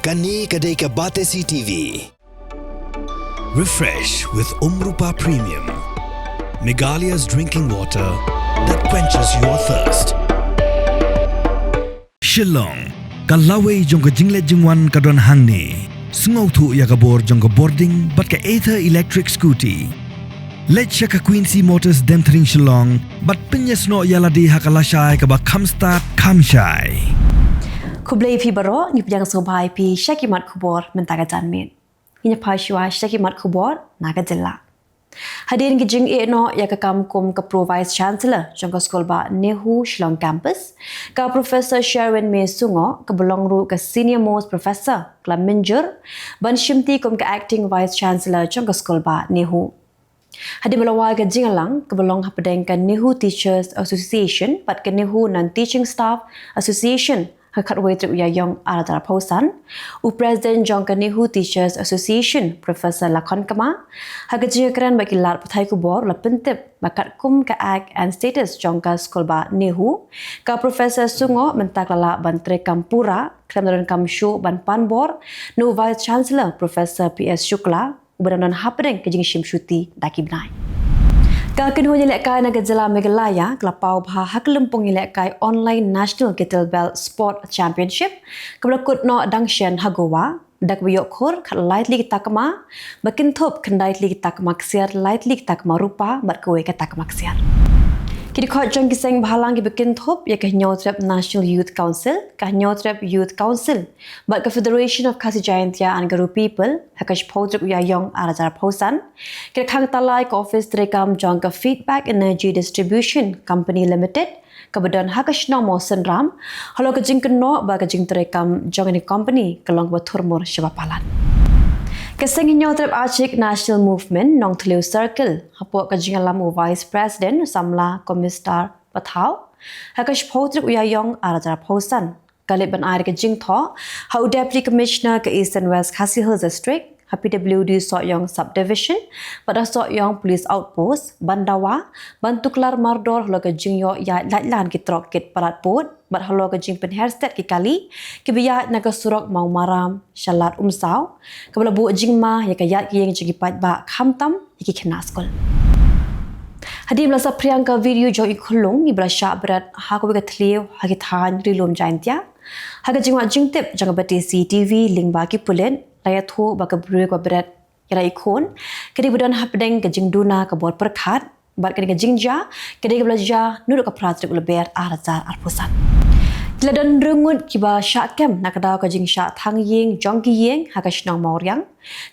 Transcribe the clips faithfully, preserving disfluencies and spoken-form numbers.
Kane ka dei ka Batesi T V. Refresh with Umrupa Premium, Meghalaya's drinking water that quenches your thirst. Shillong, ka lawei jong ka jingleit jingwan ka don hangne. Sngewthuh ïa ka bor jong ka bording bad ka Ather electric scooty. Leit sha ka Quincy Motors Demthring Shillong bad pynïasnoh ïa lade ha ka lashai kaba kham stad kham shai. Khublei phi baroh, ngi pdiang sngewbha ïa phi sha ki mat khubor mynta ka janmiet. Ngin ïa phai shuwa sha ki mat khubor na ka jylla. Hadien ka jingïehnoh ïa ka kam kum ka Pro Vice Chancellor jong ka skul bah NEHU Shillong Campus, ka Professor Sherwin May Sungoh, kaba long ruh ka Senior Most Professor, ka la mynjur ban shimti kum ka Acting Vice Chancellor jong ka skul bah NEHU. Hadien ba la wai ka jingïalang kaba long hapdeng ka NEHU Teachers Association bad ka NEHU Non-Teaching Staff Association ha ka khatwei tarik u Ïaïong arhajar arphew san, u President jong ka NEHU Teachers Association, Professor Lakhon Kma, ha ka jingïakren bad ki lad pathai khubor u la pyntip ba katkum ka Act and Status jong ka skul bah NEHU, ka Professor Sungoh mynta ka la lah ban treikam pura khlem da donkam shuh ban pan bor na u Vice Chancellor, Professor P S Shukla, uba dang don hapdeng ka jingshim shuti da ki bnai. Ka kynhun ïalehkai na ka jylla Meghalaya ka la paw bha ha ka lympung ïalehkai Online National Kettlebell Sport Championship kaba la kut noh dang shen ha Goa, da kaba ïoh khur khatlai tylli ki takma ba kynthup, khyndai tylli ki takma ksiar, lai tylli ki takma rupa bad kawei ka takma ksiar. Ki dkhot jong ki seng bhalang kiba kynthup ïa ka Hynñiewtrep National Youth Council, ka Hynñiewtrep Youth Council bad ka Federation of Khasi Jaintia and Garo People, ha ka shiphew tarik u Ïaïong arhajar arphew san, ki la khang tala ïa ka ophis treikam jong ka Feedback Energy Distribution Company Limited, kaba don ha ka shnong Mawsynram, halor ka jingkynnoh ba ka jingtreikam jong kane ka company ka long kaba thurmur shibun palat. Ka seng Hynñiewtrep Achik National Movement, Nongthylliew Circle, hapoh ka jingïalam u Vice President, u samla Komistar Pathaw, ha ka shiphew tarik u Ïaïong arhajar arphew san, ka leit ban ai ka jingthoh ha u Deputy Commissioner ka Eastern West Khasi Hills District, ha P W D Sohiong Subdivision bad ha Sohiong Police Outpost ban dawa, ban tuklar mardor halor ka jingïoh ïaid lait lan ki trok kit palat pud bad halor ka jingpynher stet ki kali kiba ïaid na ka surok Mawmaram sha Lad Umsaw, kaba la buh jingma ïa ka ïaid ka ïeng jong ki paidbah khamtam ïa ki khynnah skul. Hadien ba la saphriang ka video jong i khunlung iba la shah bret ha kawei ka thliew ha ki thaiñ Ri-lum Jaintia, ha ka jingwad jingtip jong ka Batesi T V lyngba ki pulit, la ïathuh ba ka briew kaba bret ïa la i khun ka dei ba don hapdeng ka jingduna ka bor pyrkhat, bad kane ka jingjia ka dei kaba la jia naduh ka phra tarik u Lber arhajar arphew san. Ki la don hynriew ngut kiba shah kem na ka daw ka jingshah thang ïing jong ki ïing ha ka shnong Mawriang,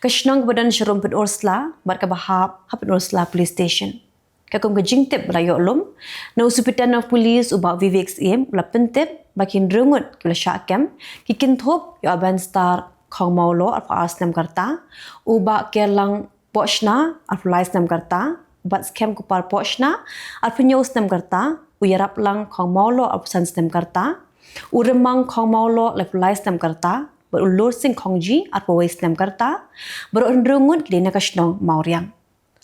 ka shnong kaba don sharum Pynursla bad kaba hap ha Pynursla Police Station. Katkum ka jingtip ba la ïoh lum na u Superintendent of Police, u Bah Vivek Syiem, u la pyntip ba ki hynriew ngut kiba la shah kem ki kynthup ïa u Benstar Khongmawloh, arphew ar snem ka rta, u Bah Kerlang Pohshna, arphew lai snem ka rta, u Batskhem Kupar Pohshna, arphew hynñiew snem ka rta, u Ïaraplang Khongmawloh, arphew san snem ka rta, u Rymmang Khongmawloh, laiphew lai snem ka rta, bad u Lursing Khongji, arphew wei snem ka rta, baroh hynriew ngut ki dei na ka shnong Mawriang.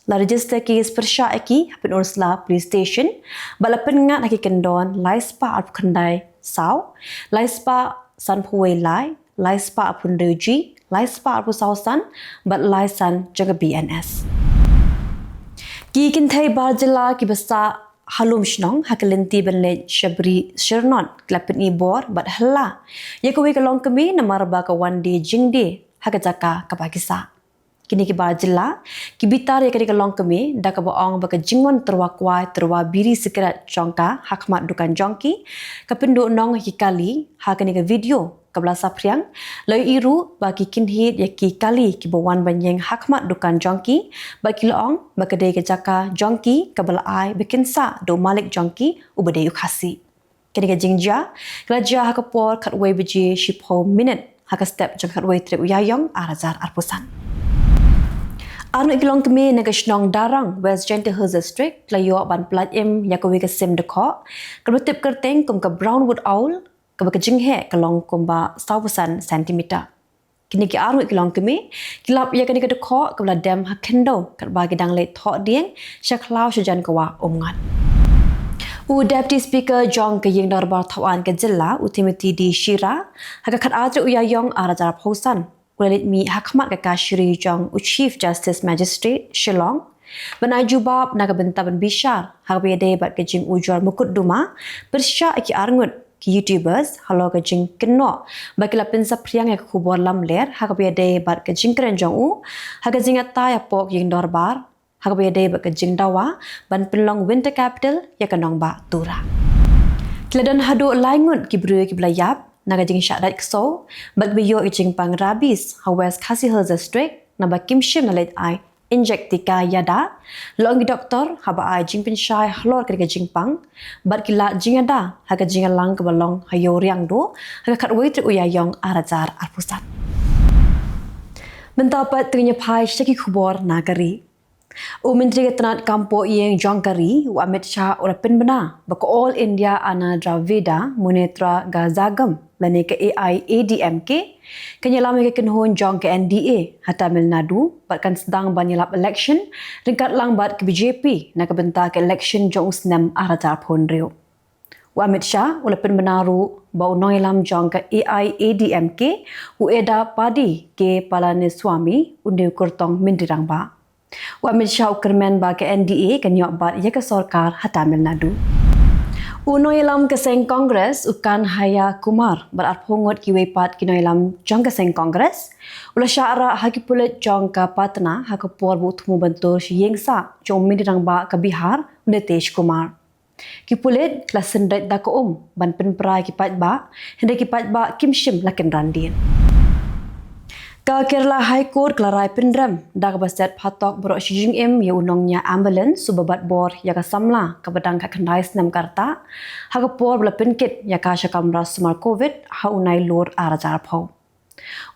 La register case pyrshah ïa ki ha Pynursla Police Station bad la pynngat ha ki kyndon lai spah arphew khyndai saw, lai spah sanphew wei lai, lai spah arphew hynriew G, lai spah arphew saw san bad lai san jong ka B N S. Ki kynthei bar jylla kiba sah ha lum shnong ha ka lynti ban leit sha bri Shyrnot ki la pyni bor bad hylla ïa kawei ka longkmie namar ba ka wan die jingdie ha ka jaka kaba ki sah. Kine ki bar jylla ki bitar ïa kane ka longkmie da kaba ong ba ka jingwan tyrwa kwai tyrwa biri sikret jong ka ha khmat dukan jong ki ka pynduh nong ïa ki kali ha kane ka video kaba la saphriang. La ïohi ruh ba ki kynhied ïa ki kali kiba wan ban ïeng ha khmat dukan jong ki bad ki la ong ba ka dei ka jaka jong ki kaba la ai ba kin sah da u malik jong ki uba dei u Khasi. Kane ka jingjia ka la jia ha ka por khatwei baje shiphew minit ha ka step jong ka khatwei tarik u Ïaïong arhajar arphew san. Arngut ki longkmie na ka shnong Darrang, West Jaintia Hills District, la ïoh ban pyllait im ïa kawei ka sim dkhot kaba tip kyrteng kum ka Brownwood Owl, kaba ka jingheh ka long kumba sawphew san centimeter. Kine ki arngut ki longkmie ki lap ïa kane ka dkhot kaba la dem ha khyndew katba ki dang leit thoh dieng sha khlaw shajan ka wah Umngot. U Deputy Speaker jong ka Ïing Dorbar Thawaiñ ka Jylla, u Timothy D Shira, ha ka khatar tarik u Ïaïong arhajar arphew san, u la leit mih ha khmat ka kashari jong u Chief Justice Magistrate Shillong ban ai jubab na ka bynta ban bishar ha kaba ïadei bad ka jingujor mukotduma pyrshah ïa ki arngut ki YouTubers halor ka jingkynnoh ba ki la pynsaphriang ïa ka khubor lamler ha kaba ïadei bad ka jingkren jong u ha ka jingïatai hapoh ka Ïing Dorbar ha kaba ïadei bad ka jingdawa ban pynlong Winter Capital ïa ka nongbah Tura. Ki la don haduh lai ngut ki briew kiba la ïap na ka jingshah dait ksew bad kiba ïoh ïa ka jingpang rabies ha West Khasi Hills District, naba kim shym la leit ai injek tika ïada, la ong ki doktor haba ai jingpynshai halor kane ka jingpang bad ki lad jingïada ha ka jingïalang kaba long ha Ïew Riangdo ha ka khatwei tarik u Ïaïong arhajar arphew san. Mynta pat to ngin ïa phai sha ki khubor na ka ri. U Myntri ka tnad kam poh ïing jong ka ri, u Amit Shah, u la pynbna ba ka All India Anna Dravida Munnetra Kazhagam lane ka A I A D M K kan ïalam ïa ka kynhun jong ka N D A ha Tamil Nadu bad kan sdang ban ïalap election ryngkat lang bad ka B J P na ka bynta ka election jong u snem arhajar arphew hynriew. U Amit Shah u la pynbna ruh ba u nongïalam jong ka A I A D M K, u Edappadi K Palaniswamy, un dei u kyrtong Myntri Rangbah. U Amit Shah u kyrmen ba ka N D A kan ïoh bat ïa ka sorkar ha Tamil Nadu. U nongïalam ka seng Congress, u Kanhaiya Kumar, bad arphew ngut kiwei pat ki nongïalam jong ka seng Congress, u la shah rah ha ki pulit jong ka Patna ha ka por ba u thmu ban tur sha ïing sah jong u Myntri Rangbah ka Bihar, u Nitish Kumar. Ki pulit ki la syndet da ka um ban pynpra ïa ki paidbah, hynrei ki paidbah kim shym la kynran dien. Ka Kerala High Court ka la rai pynrem da kaba set phatok baroh shi jingim ïa u nongñiah ambulance uba bat bor ïa ka samla kaba dang khatkhyndai snem ka rta ha ka por ba la pynkit ïa ka sha kamra sumar Covid ha u Nailur arhajar arphew.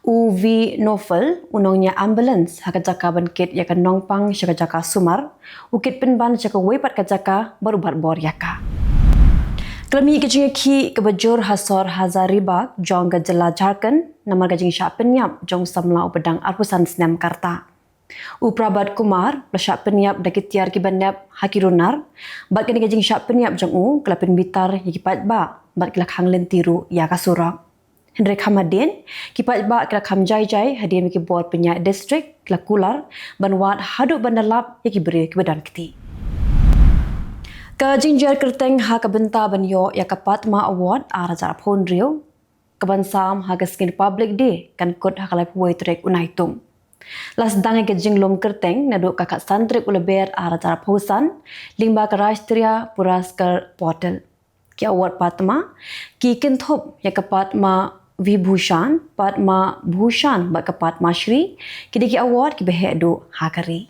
U V Naufal, u nongñiah ambulance ha ka jaka ban kit ïa ka nongpang sha ka jaka sumar, u kit pynban sha kawei pat ka jaka bad u bat bor ïa ka. Ka la mih ka jingïakhih kaba jur ha sor Hazaribagh jong ka jylla Jharkhand namar ka jingshah pynïap jong u samla uba dang arphew san snem ka rta. U Prabhat Kumar u la shah pynïap da ki tiar kiba nep ha ki runar bad kane ka jingshah pynïap jong u ka la pynbitar ïa ki paidbah bad ki la khang lynti ruh ïa ka surok. Hynrei kham hadien, ki paidbah ki la kham jai jai hadien ba ki bor pynïaid district ki la kular ban wad haduh ban da lap ïa ki briew kiba don kti. Ka jingjer kyrteng ha ka bynta ban ïoh ïa ka Padma Award arhajar arphew hynriew, kaban sam ha ka sngi Republic Day, kan kut ha ka laiphew wei tarik u Naitung. La sdang ïa ka jinglum kyrteng naduh ka khatsan tarik u Lber arhajar arphew san lyngba ka Rashtriya Puraskar Portal. Ki award Padma ki kynthup ïa ka Padma Vibhushan, Padma Bhushan bad ka Padma Shri, ki dei ki award kiba heh duh ha ka ri.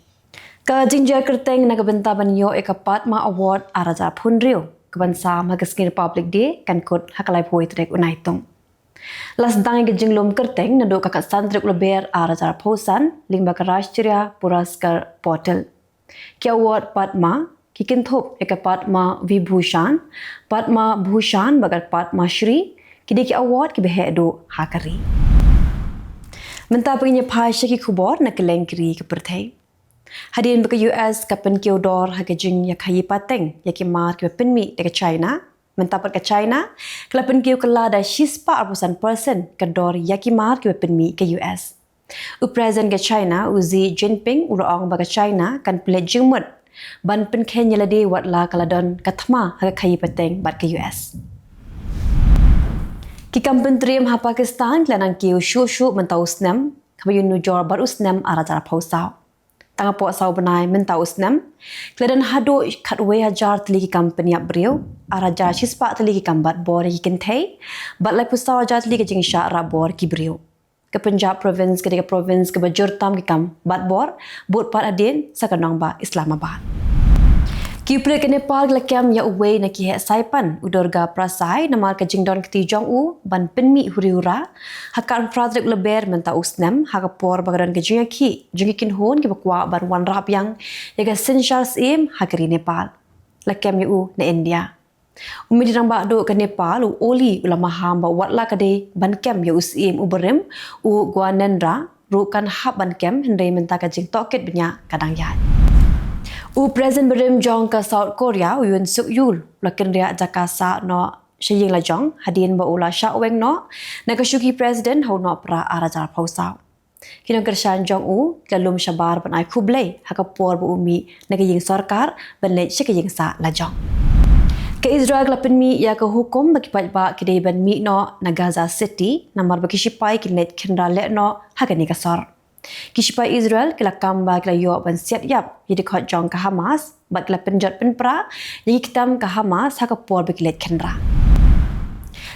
Ka jingjer kyrteng na ka bynta ban ïoh ïa ka Padma Award arhajar arphew hynriew, kaban sam ha ka sngi Republic Day, kan kut ha ka laiphew wei tarik u Naitung. La sdang ïa ka jinglum kyrteng naduh ka khatsan tarik u Lber arhajar arphew san lyngba ka Rashtriya Puraskar Portal. Ki award Padma ki kynthup ïa ka Padma Vibhushan, Padma Bhushan bad ka Padma Shri, ki dei ki award kiba heh duh ha ka ri. Mynta pat ngin ïa phai sha ki khubor na kylleng ki ri ka pyrthei. Hadien ba ka U S ka pynkiew dor ha ka jingïakhaïi pateng ïa ki mar kiba pynmih da ka China, mynta pat ka China ka la pynkiew kylla da shispah arphew san percent ka dor ïa ki mar kiba pynmih ka U S. U President ka China, u Xi Jinping, u la ong ba ka China kan pynleit jingmut ban pynkheiñ ïa lade wat la ka la don ka thma ha ka khaïi pateng bad ka U S. Ki kam pyntriem ha Pakistan ki la nang kiew shuh shuh mynta u snem, kaba ïanujor bad u snem arhajar arphew saw. Tang hapoh saw bnai mynta u snem, ki la don haduh khatwei hajar tylli ki kam pynïap briew, arhajar shispah tylli ki kam bat bor ïa ki kynthei, bad laiphew saw hajar tylli ki jingshah rah bor ki briew. Ka Punjab Province ka dei ka province kaba jur tam ki kam bat bor, bud pat hadien sa ka nongbah Islamabad. Ki pulit ka Nepal ki la kem ïa uwei na ki heh saipan, u Durga Prasai, namar ka jingdon kti jong u ban pynmih huri hura ha ka arphew phra tarik u Lber mynta u snem, ha ka por ba ka don ka jingïakhih jong ki kynhun kiba kwah ban wanrah biang ïa ka synshar syiem ha ka ri Nepal. La kem ïa u na India. U Myntri Rangbah Duh ka Nepal, u Oli, u la maham ba wat la ka dei ban kem ïa u Syiem u barim, u Gyanendra, ruh kan hap ban kem, hynrei mynta ka jingtohkit bniah ka dang ïaid. U President barim jong ka South Korea, u Yoon Suk Yeol, u la kynriah jaka sah noh sha ïing lajong hadien ba u la shah weng noh na ka shuki President ha u Nohprah ar hajar arphew saw. Ki nongkyrshan jong u ki la lum shabar ban ai khublei ha ka por ba u mih na ka ïing sorkar ban leit sha ka ïing sah lajong. Ka Israel ka la pynmih ïa ka hukum ba ki paidbah ki dei ban mih noh na Gaza City namar ba ki shipai kin leit khynra leh noh ha kane ka sor. Ki shipai Israel ki la kam ba ki la ïoh ban siat ïap ïa ki dkhot jong ka Hamas bad ki la pynjot pynpra ïa ki ktem ka Hamas ha ka por ba ki leit khynra.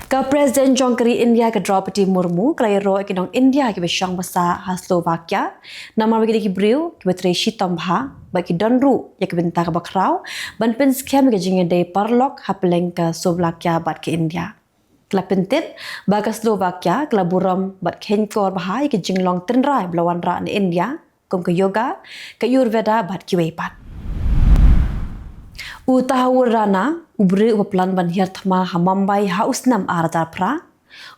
Ka President jong ka ri India ka Draupadi Murmu ka la ïaroh ïa ki nong India kiba shong basa ha Slovakia namar ba ki dei ki briew kiba trei shitom bha bad ki don ruh ïa ka bynta kaba khraw ban pynskhem ïa ka jingïadei paralok hapdeng ka Slovakia bad ka India. Ka la pyntip ba ka Slovakia ka la burom bad kheiñkor bha ïa ka jinglong tynrai ba la wanrah na India kum ka yoga, ka Ayurveda bad kiwei pat. U Tahawwur Rana, u briew uba plan ban hiar thma ha Mumbai ha u snem ar hajar phra,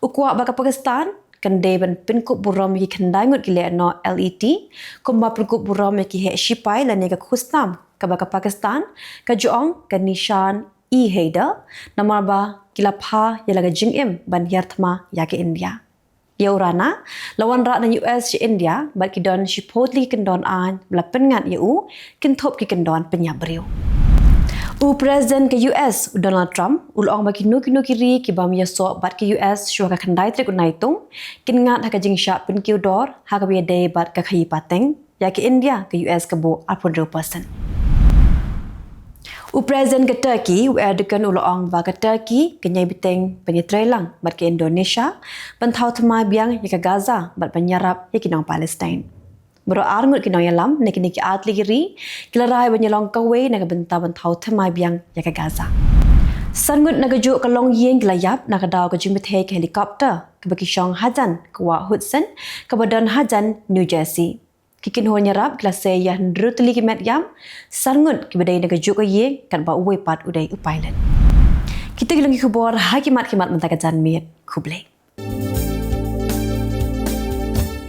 u kwah ba ka Pakistan kan dei ban pynkup burom ïa ki khyndai ngut ki lehnoh L E T kumba pynkup burom ïa ki heh shipai lane ka khusnam kaba ka Pakistan ka ju ong ka Nishan-e-Haider namar ba ki la pha ïa la ka jingim ban hiar thma ïa ka India. Ïa u Rana la wanrah na U S sha India bad ki don shiphew tylli ki kyndon aiñ ba la pynngat ïa u, kynthup ki kyndon pynïap briew. U President ka U S u Donald Trump u la ong ba kino kino ki ri ki bym ïasoh bad ka U S shuwa ka khyndai tarik u Naitung kin ngat ha ka jingshah pynkiew dor ha kaba ïadei bad ka khaïi pateng ïa ka India ka U S ka buh arphew hynriew percent. U President ka Turkey u Erdogan u la ong ba ka Turkey ka ñiai bteng ban ïatreilang bad ka Indonesia ban thaw thymmai biang ïa ka Gaza bad ban ïarap ïa ki nong Palestine. Baroh ar ngut ki nongïalam na kine ki ar tylli ki ri ki la rai ban ïalong kawei na ka bynta ban thaw thymmai biang ïa ka Gaza. San ngut na kajuh ka longïing ki la ïap na ka daw ka jingbthei ka helicopter kaba ki shong hajan ka wah Hudson kaba don hajan New Jersey. Ki kynhun ïarap ki la sei ïa hynriew tylli ki met ïam, san ngut kiba dei na kajuh ka ïing katba uwei pat u dei u pilot. Kita ki long ki khubor ha ki mat ki mat mynta ka janmiet. Khublei.